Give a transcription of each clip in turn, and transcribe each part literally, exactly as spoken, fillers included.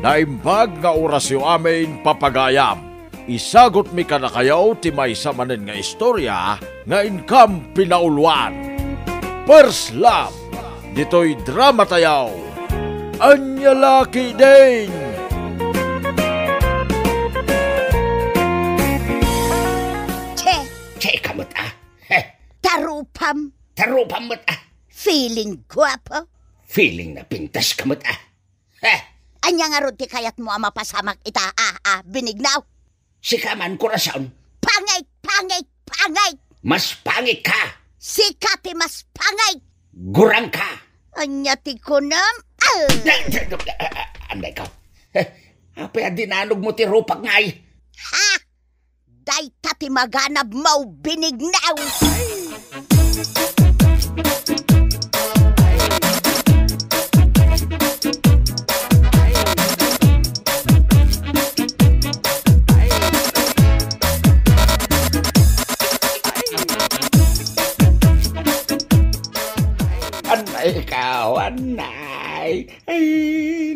Naimbag nga orasyo amin, papagayam. Isagutmi kadakayo ti maysa manen nga istorya nga inkam pinauluan. First Love, ditoy drama tayo. Ania la ketdin? Che! Che ka met, a? Heh. Tarupam. Tarupam met, a? Feeling guapo. Feeling napintas ka met, a? Heh. Ania ngarud ti kayatmo a mapasamak ita, a, a, Benigno? Sika man, Corazon. Pangit, pangit, pangit! Mas pangit ka! Sika ti mas pangit! Gurang ka! Ania ti kunam? Ah! Anday ka. Heh. Apay a dinanogmo ti rupak ngay? Ha? Dayta ti maganabmo, Benigno! Anay ikaw, anay. Ay,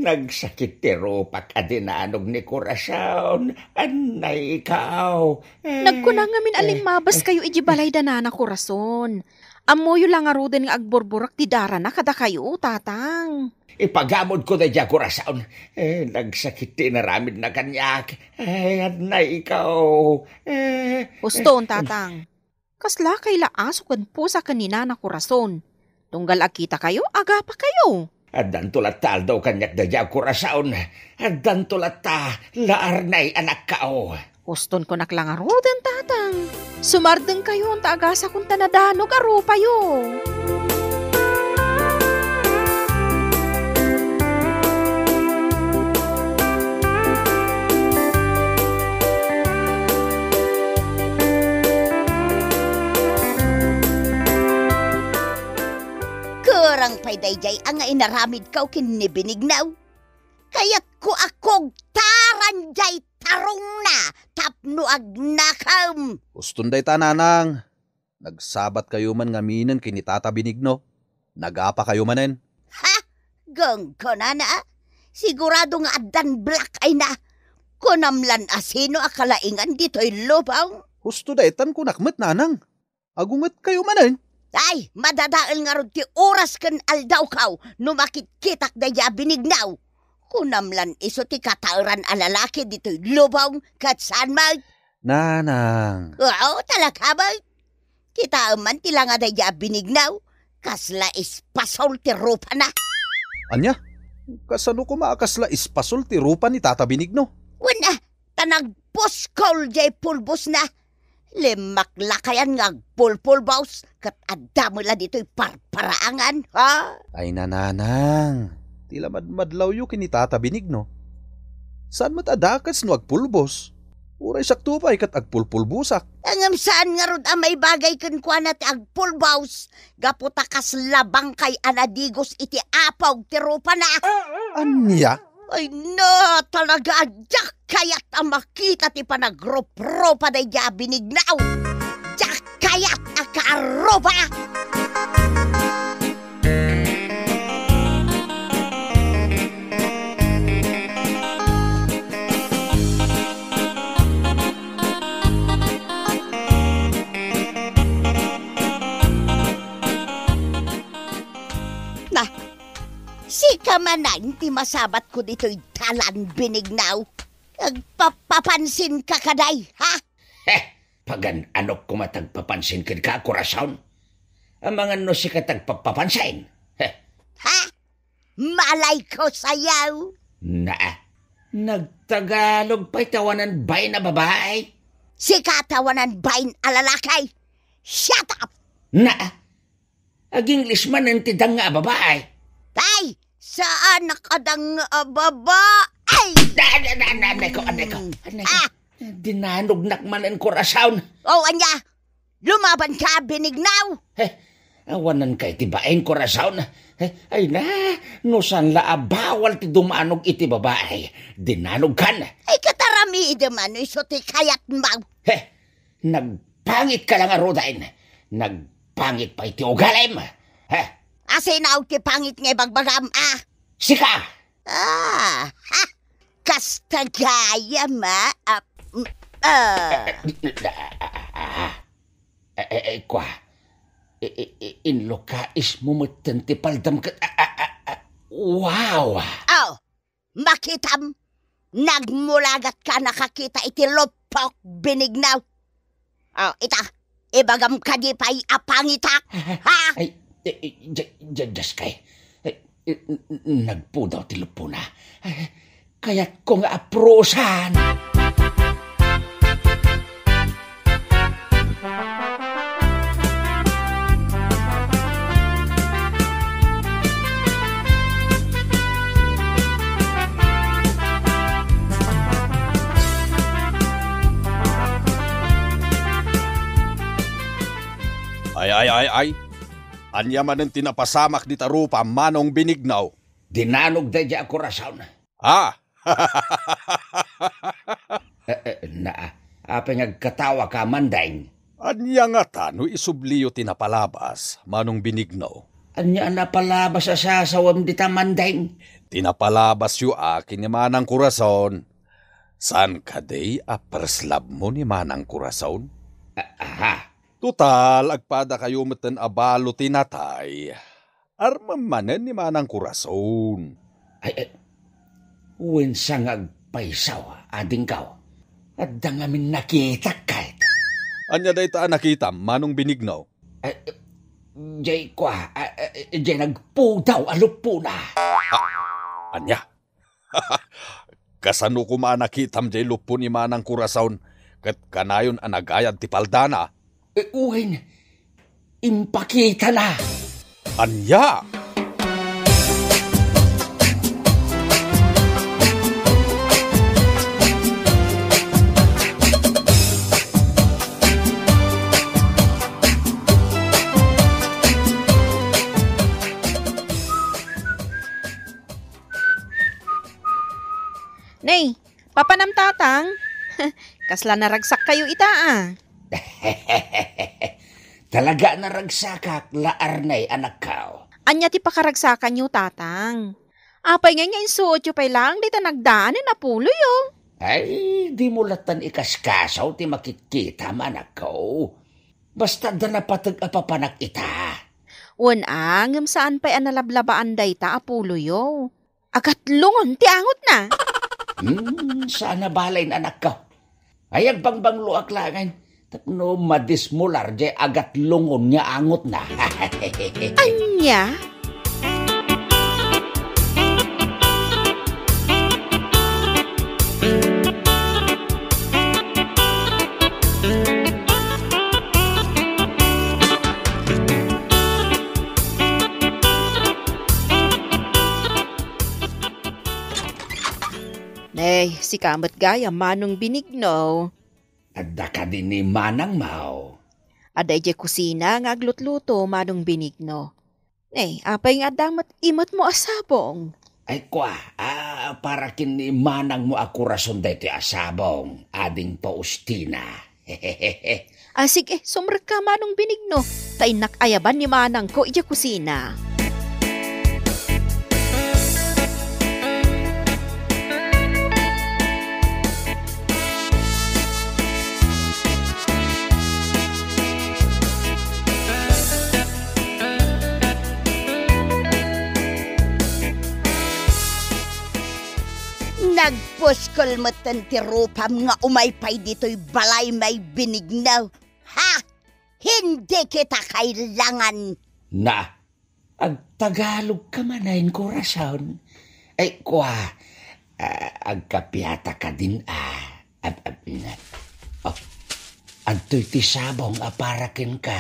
nagsakit ti rupak a dinanog ni Corazon. Anay ikaw. Eh, nagkuna ngamin a eh, limmabas eh. Kayo iti balay da Nana Corazon. Ammoyo la ngaruden nga agburburek ti darana kadakayo, Tatang. Ipagamodko daydiay a Corazon. Eh, nagsakit ti inaramidna kaniak. Ay, anay ikaw. Eh, Uston, eh, Tatang. Kasla kay la aso ken pusa ken ni Nana Corazon. Tunggal agkitakayo, agapakayo. Addanto latta aldaw kaniak daydiay a Corazon. Addanto latta la arnay a nakkaw. Uston kunak la ngaruden, Tatang. Sumardengkayon ta agasakon ta nadanog a rupayo. Kurang pay daydiay a nga inaramidko ken ni Benigno. Kayatko a kugtaran diay tarongna tapno agnakem. Uston dayta, Nanang. Nagsabatkayo man ngaminen ken ni Tata Benigno. Nagapakayo manen. Ha? Gangganana, a? Sigurado nga addan black eye na. Kunam lan a sino a kalaingan ditoy lubong? Husto daytan kunak met, Nanang. Agungetkayo manen. Ay, madadael ngarud ti oras ken aldawko no makitkitak daydiay a Benigno. Kunam lan isu ti kataeran a lalaki ditoy lubong ket saan met? Nanang. Oo, talaga met. Kitaem man ti langa daydiay a Benigno. Kasla espasol ti rupana. Ania? Kasano koma a kasla espasol ti rupa ni Tata Benigno? Wen a, ta nagpuskol diay pulbosna. Limmaklakayan nga agpulpulbos ket adda met la ditoy parparaangan, ha? Ay, Nanang, ti la madmadlawyo ken ni Tata Benigno. Saan met a dakes no agpulbos? Uray sakto pay ket agpulpulbosak. Ngem saan ngarud a maibagay kenkuana ti agpulbos, gapu ta kasla bangkay a nadigos iti apog ti rupana. Ania? Ay, no, talaga, diak kayat a makita ti panagrupropa daydiay a Benigno. Diak kayat a kaarupa. Na, sika manen ti masabatko ditoy dalan, Benigno. Agpapapansinka kadi, ha? Heh! Pagan-anok koma ti agpapansin kenka, Corazon. Amangan no sika ti agpapapansin. Heh! Ha? Malayko sayo. Naa, nagtagalog pay ti awanan bain a babai. Sika ti awanan bain a lalaki. Shut up! Naa, ag-English manen ti danga a babai. Ay, saan a kadanga a babai? Da, da, da, da, anay ko, anay ko, anay ko. Ah! Dinanognak manen, Corazon. O, ania? Lumabanka, Benigno! Heh, awananka iti bain, Corazon. Heh, ay na, no saan la a bawal ti dumanog iti babai, dinanogkan. Ay, ket aramidem no isu ti kayatmo. Heh, nagpangitka la ngaruden. Nagpangit pay ti ugalim. Heh. Asino ti pangit nga ibagbagam, a? Sika! Ah, ha! Kasta gayam, a? Ah, mm, ah. Eh, eh, eh, kua. Eh, eh, eh, inlukais mo metten ti paldam ket, ah, ah, ah, ah, wow! Oh, makitam, nagmulagat ka nakakita iti luppok, Benigno. Oh, ita, ibagam kadi pay a pangitak, ha? Ay, eh, eh, ja-, ja-, Dios kay. Eh, eh, n-, n-, nagpudaw ti luppona. Eh, kayatko nga aprusan. Ay, ay, ay, ay. Ania manen ti napasamak dita rupa, Manong Benigno? Dinanog daydiay a kurason. Ah! Eh, eh, na, apay nga agkatawa ka, Mandeng? Ania ngata no isubliyo ti napalabas, Manong Benigno? Ania a napalabas a sasawem dita, Mandeng? Ti napalabasyo a ken ni Manang Kurason. Saan kadi a first love mo ni Manang Kurason? A-, aha. Total, agpadakayo metten a balo ti natay. Armem manen ni Manang Kurason. Ay, ay, wen sa nga agpaysaw, adingko. Adda ngamin nakitak ket. Ania dayta a nakitam, Manong Benigno? Ay, jay kua, a, a, jay nagpudaw a luppona. Ah, ania? Kasano koma a nakitam jay luppo ni Manang Kurason ket kanayon a nagayad ti paldana? Eh, wen, impakitana. Ania? Nay, papanam, Tatang? Kasla naragsakkayo ita, a? Talaga a naragsakak, la Arnay, anakko. Ania ti pakaragsakanyo, Tatang? Apay ngay nga insuotyo pay laeng dayta nagdaanen a puloyo? Ay, dimo lattan ikaskasaw ti makitkitam, anakko. Basta adda napateg a papanak ita. Wen a, ngem saan pay a nalablabaan dayta a puloyo. Agatlongon ti angotna. Hmm, saan a balayen, anakko. Ay, agbangbangloak laengen tapno madismular jay agatlongon nga angotna. Ania? Nay, sika met gayam, Manong Benigno. Adda kadi ni manangmo? Adda idiay kusina nga aglutluto, Manong Benigno. Nay, apay nga adda met imetmo a sabong? Ay, kua, a, para ken ni manangmo a kurason daytoy a sabong, Ading Faustina. A, sige, sumrekka, Manong Benigno, ta innak ayaban ni manangko idiay kusina. Nagpuskol metten ti rupam nga umay pay ditoy balay, Manong Benigno. Ha? Hindi kita kailangan. Na, agtagalog ka manen, kurason. Ay, kua, a, agkapiata kadin, a. Ab-, ab-, na. Oh, adtoy ti sabong a para kenka,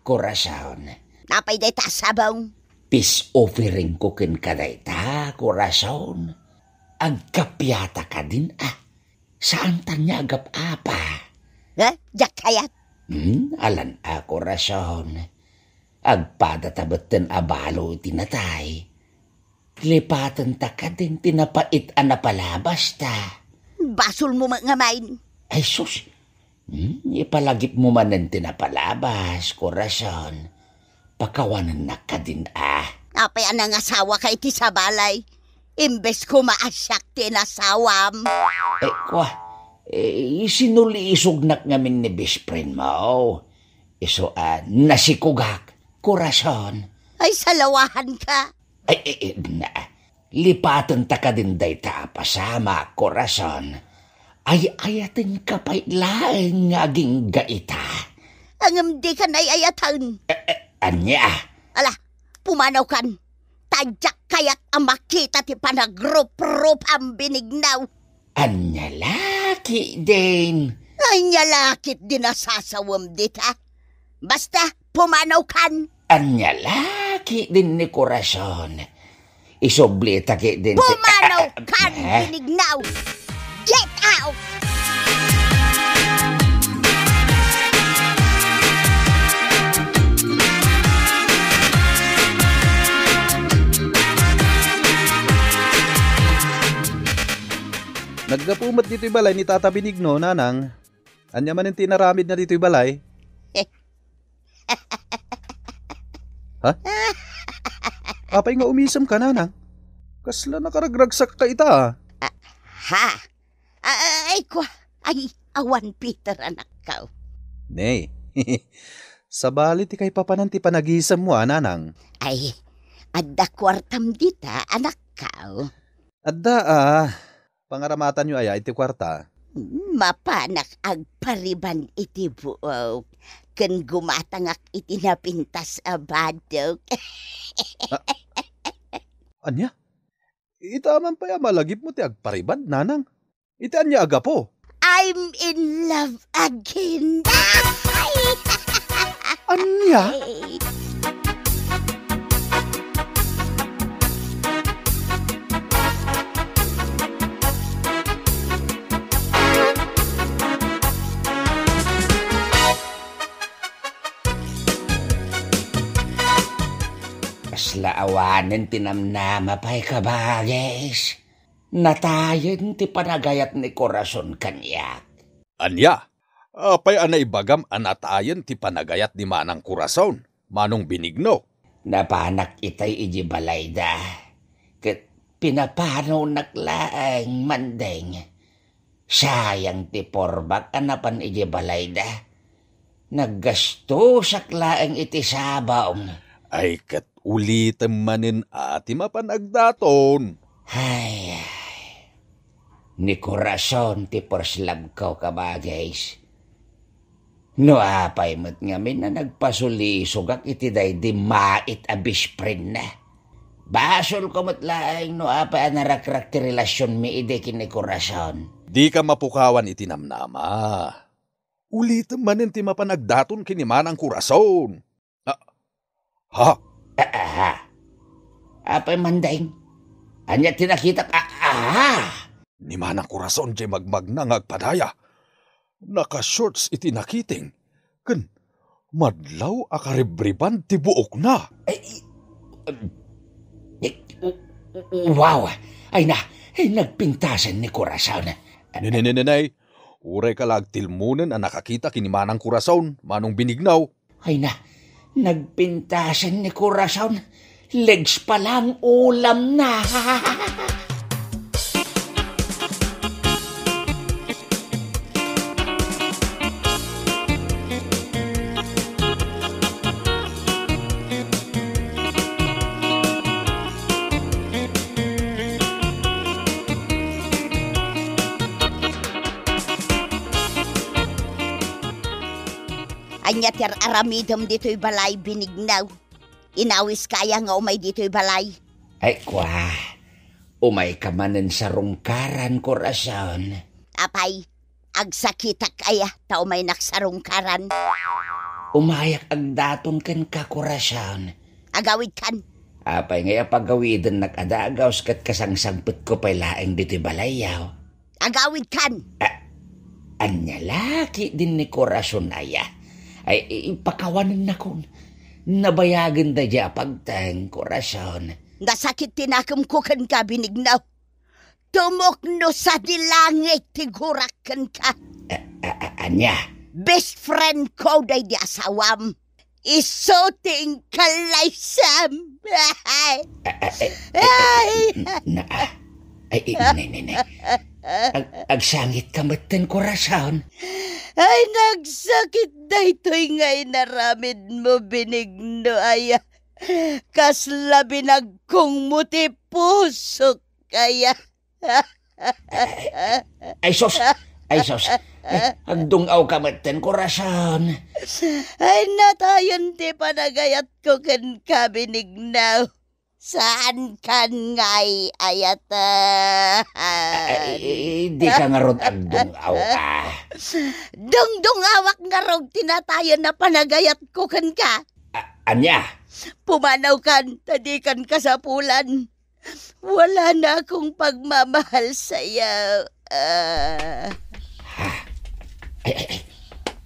kurason. Apay dayta a sabong? Peace offering ko kenka dayta, kurason. Agkapiata kadin, a. Saantan nga agap-apa. Ha? Diak kayat. Hmm, alan a, kurason. Agpadata metten a balo iti natay. Lipatenta kadin ti napait a napalabasta. Basolmo met ngamin. Ay, sus. Hmm, ipalagipmo manen ti napalabas, kurason. Pakawanennak kadin, a. Apay a nangasawaka iti sabalay? Imbes koma a siak ti inasawam. Eh, kwa, eh, sinulisognak ngamin ni best friend mo. Isu a nasikogak, Corazon. Ay, salawahanka. Ay, eh, eh, na, lipatenta kadin dayta a pasamak, Corazon. Ay-ayatenka pay laeng nga agingga ita. Ngem dikan ay-ayaten. Eh, eh, ania? Ala, pumanawkan. Ta diak kayat a makita ti panagruprupam, Benigno. Ania la ketdin? Ania la ketdin a sasawem dita? Basta, pumanawkan. Ania la ketdin ni Corazon? Isublita ketdin ti— Pumanawkan, eh? Benigno! Get out! Naggapu met ditoy balay ni Tata Benigno, Nanang. Ania manen ti inaramidna ditoy balay? Ha? Apay nga umisemka, Nanang? Kasla nakaragragsakka ita, a? Ah, ha? Ah, ay, kwa, ay, awan, Peter, anakko. Ne, sabali ti kaipapanan ti panagisemmo, a, Nanang? Ay, adda kuartam dita, anakko. Adda, a. Pangaramatanyo aya iti kuarta? Mapanak agpariban iti buok, ken gumatangak iti napintas a badok. A-, ania? Ita man pay a malagipmo ti agpariban, Nanang? Iti ania a gapu? I'm in love again. Ay! Ania? Kasla awanen ti namnama pay, kabagis. Natayen ti panagayat ni Corazon kaniak. Ania? Apay a naibagam a natayen ti panagayat ni Manang Corazon, Manong Benigno? Napanak itay idiay balayda, ket pinapanonak laeng, Mandeng. Sayang ti purbak a napan idiay balayda. Naggastosak laeng iti sabong. Ay, ket ulitem manen a ti mapan agdaton. Ay, ay. Ni Corazon ti first love ko, kabagis. No apay met ngamin a nagpasulisogak iti daydi mait a best friend na. Basolko met laeng no apay a narakrak ti relasionmi idi ken ni Corazon. Dika mapukawan iti namnama. Ulitem manen ti mapan agdaton ken ni Manang Corazon. Ah, ha? Ah, aha. Apay, Mandeng? Ania ti nakitak? Ah, aha. Ni Manang Corazon diay magmagna nga agpadaya. Naka-shorts iti nakiting, ken madlaw a karibriban ti buokna. Ay, um, eh, wow! Ay na, ay, nagpintasen ni Corazon. Ne, ne, ne, ne, ne. Uray ka la agtilmonen a nakakita ken ni Manang Corazon, Manong Benigno. Ay na, nagpintasen ni Corazon. Legs pa lang ulam na. Ania ti ar-aramidem ditoy balay, Benigno? Inawiska aya nga umay ditoy balay? Ay, kwa, umayka manen sarungkaran, Corazon. Apay, agsakitak aya ta umaynak sarungkaran? Umayak agdaton kenka, Corazon. Agawidkan. Apay ngay a pagawidennak a dagaws ket kasangsagpetko pay laeng ditoy balayyo? Agawidkan! A-, ania la ketdin ni Corazon aya? Ay, i-, ipakawanennakon. Nabayagen daydiay a pagteng, Corazon. Nasakit ti nakemko kenka, Benigno. Tumukno sadi langit ti gurak kenka. A-, a-, a-, ania? Best friend ko daydi asawam. Isu ti inkalaysam. Ay. Ah, ah, eh, eh, Ay. eh, na, ah. Ay, eh, ne, ne, ne. Ag-, agsangitka met ten korason. Ay, nagsakit daytoy nga inaramidmo, Benigno, aya. Kasla binagkongmo ti pusok, aya. Ay, sus! Ay, sus! Ay, agdung-awka met ten korason. Ay, natayen ti panagayatko kenka, Benigno. Saankan nga ay-ayatan. Ay, dika ngarud agdung-aw, ah. Dungdung-awak ngarud ti natayen a panagayatko kenka. A-, ania? Pumanawkan, ta dikan kasapulan. Wala na akong pagmamahal sayo. Ah. Ha? Ay, ay, ay.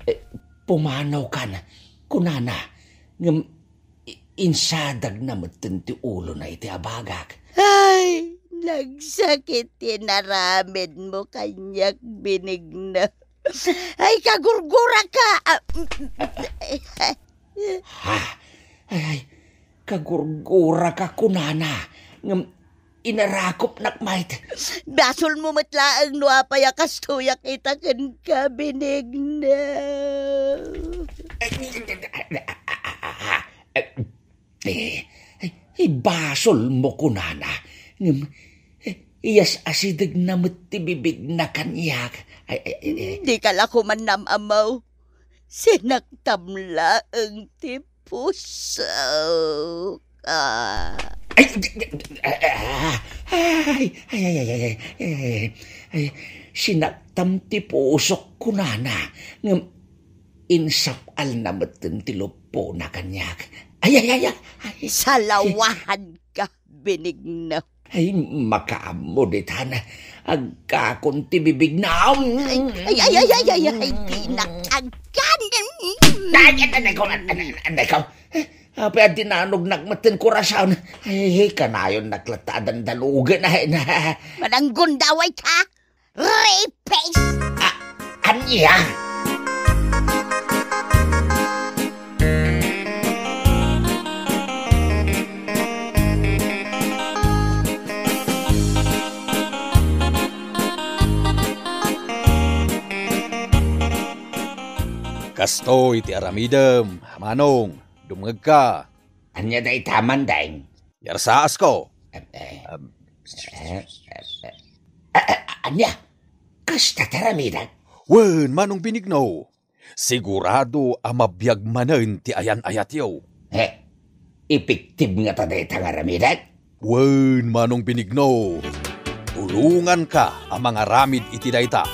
Eh, pumanawkan, kunana. Ngem, i-, insadagna metten ti ulona iti abagak. Ay, nagsakit ti inaramidmo kaniak, Benigno. Ay, kagurguraka. Ah, Ha? Ay, ay, kagurguraka kunana, ngem inarakupnak met. Basolmo met laeng no apay a kastoyak ita kenka, Benigno. Eh, eh, ibasolmo kunana, ngem, eh, iyas-asidegna met ti bibigna kaniak. Ay, ay, ay, ay. Dika la koma nam-ammo. Sinaktam laeng ti pusok. Ah. Ay, ay, ay, ay, ay, ay, ay, sinaktam ti pusok kunana, ngem insap-alna metten ti luppona kaniak. Ay, ay, ay, ay, ay. Salawahanka, Benigno. Ay, makaammo ditan. Agkakon ti bibigna. Ay, ay, ay, ay, ay, ay, dinak agkan. Ay, ay, ay, ay, ay, ay, ay, ay. Eh, apay a dinanognak metten korason. Ay, kanayonnak latta a dandalugen, ay, na. Mananggundaway ka? Rapist! Ah, ania? Kastoy ti aramidem, Manong, dumngegka. Ania dayta, Mandeng? Yarsaasko. Eh, eh. Em, eh, eh, eh. Ah, ah, ania? Kasta ti aramidek? Wen, Manong Benigno. Sigurado a mabiag manen ti ayan-ayatyo. Eh, epektib ngata dayta nga aramidek? Wen, Manong Benigno. Tulonganka a mangaramid iti dayta.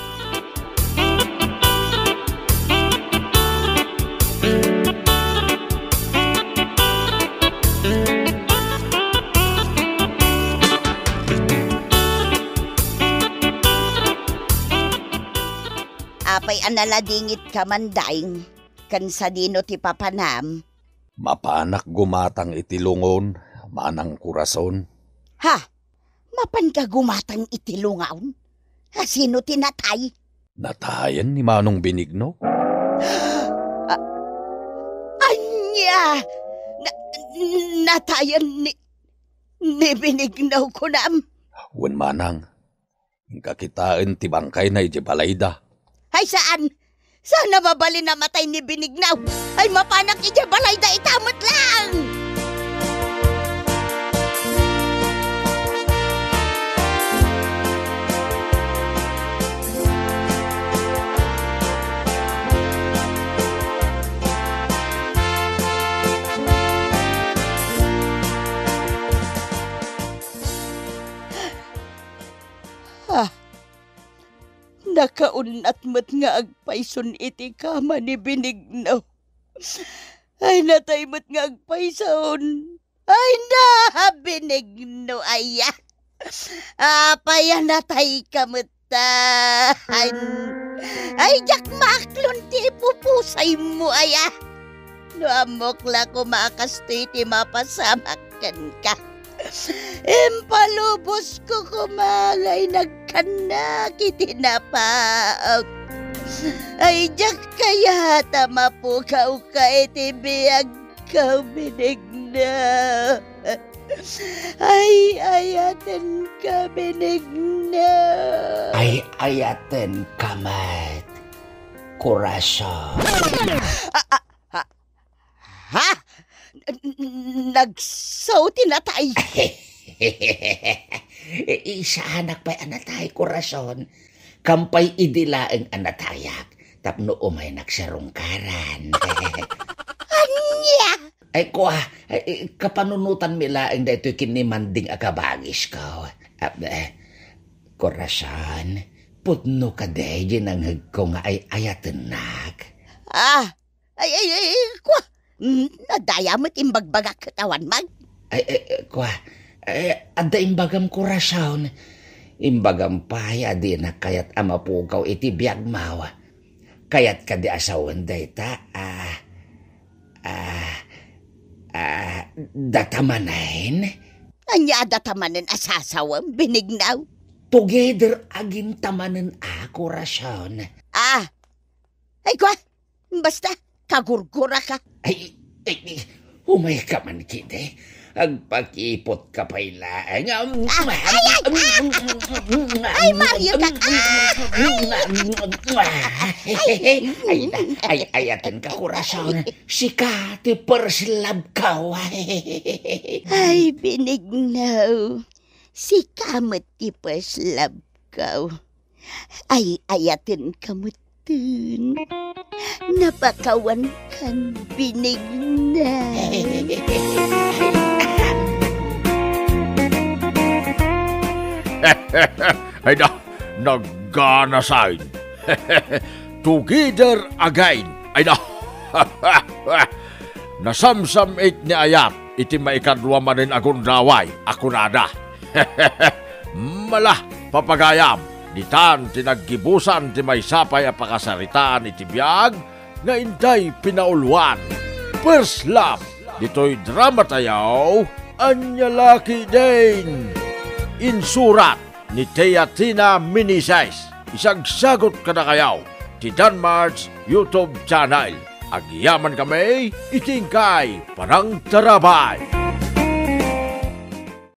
Apay a naladingitka, Mandeng, ken sadino ti papanam? Mapanak gumatang iti lungon, Manang Corazon. Ha? Mapanka gumatang iti lungon? Asino ti natay? Natayen ni Manong Benigno. A-, ania? Na-, natayen ni, ni Benigno, kunam? Wen, Manang. Inka kitaen ti bangkayna idiay balayda. Ay, saan? Saan a mabalin a matay ni Benigno? Ay, mapanak idiay balayda ita met laeng! Ah, nakaun-at met nga agpayson iti kama ni Benigno. Ay, natay met nga agpayson. Ay na, Benigno, aya. Apay a natayka met ta. Ay, ay, diak maaklon ti ipupusaymo, aya. No ammok la koma a kastoy ti mapasamak kenka, impalubosko koma nga inagkannak iti napaak. Ay, diak kayat a mapukawka iti biagko, Benigno. Ay, ayatenka, Benigno. Ay, ayatenka met, Corazon. Ah, ah, ah, Ha? N-, n-, nagsaw ti natay? Isaanak pay a natay, Corazon. Kampay idi laeng a natayak tapno umaynak sarungkaran. Ania? Ay, kua, ay, kapanunotanmi laeng daytoy ken ni Manding a kabagisko. Ah, eh, Corazon, pudno kadi diay nangngegko nga ay-ayatennak? Ah, Ay, ay, ay, ay, kwa! Mm, nadaya met imbagbagak ket awan man. Ay, ay, ay, kwa! Ay, adda imbagam, Corazon. Imbagam pay a dinak kayat a mapukaw iti biagmo. Kayat kadi a sawen dayta, ah, ah, ah, data manen? Ania a data manen a sasawem, Benigno? Together again ta manen a, Corazon. Ah, Ay, kwa! Basta, kagurguraka. Ay, ay, ay, umayka man, kidi. Agpakipotka pay laeng. Ah, ay, ay, ah! Ay, Mario ka! Ah! Ay, ay, ay, ayatenka, Corazon. Sika ti first love ko. Ay, Benigno. Sika met ti first love ko. Ay-ayatenka metten. Napakawankan, Benigno. Ay da, nagganasay. Together again. Ay da. Nasamsam-it ni Ayat iti maikadua manen a gundaway a kunada. Mala, papagayam, ditan ti naggibusan ti maysa pay a pakasaritaan iti biag nga intay pinauluan. First Love, ditoy drama tayo, Ania La Ketdin. Insurat ni Teatina Meneses. Isagsagut kadakayo ti Danmart's YouTube channel. Agyaman kami iti inkay panangtarabay.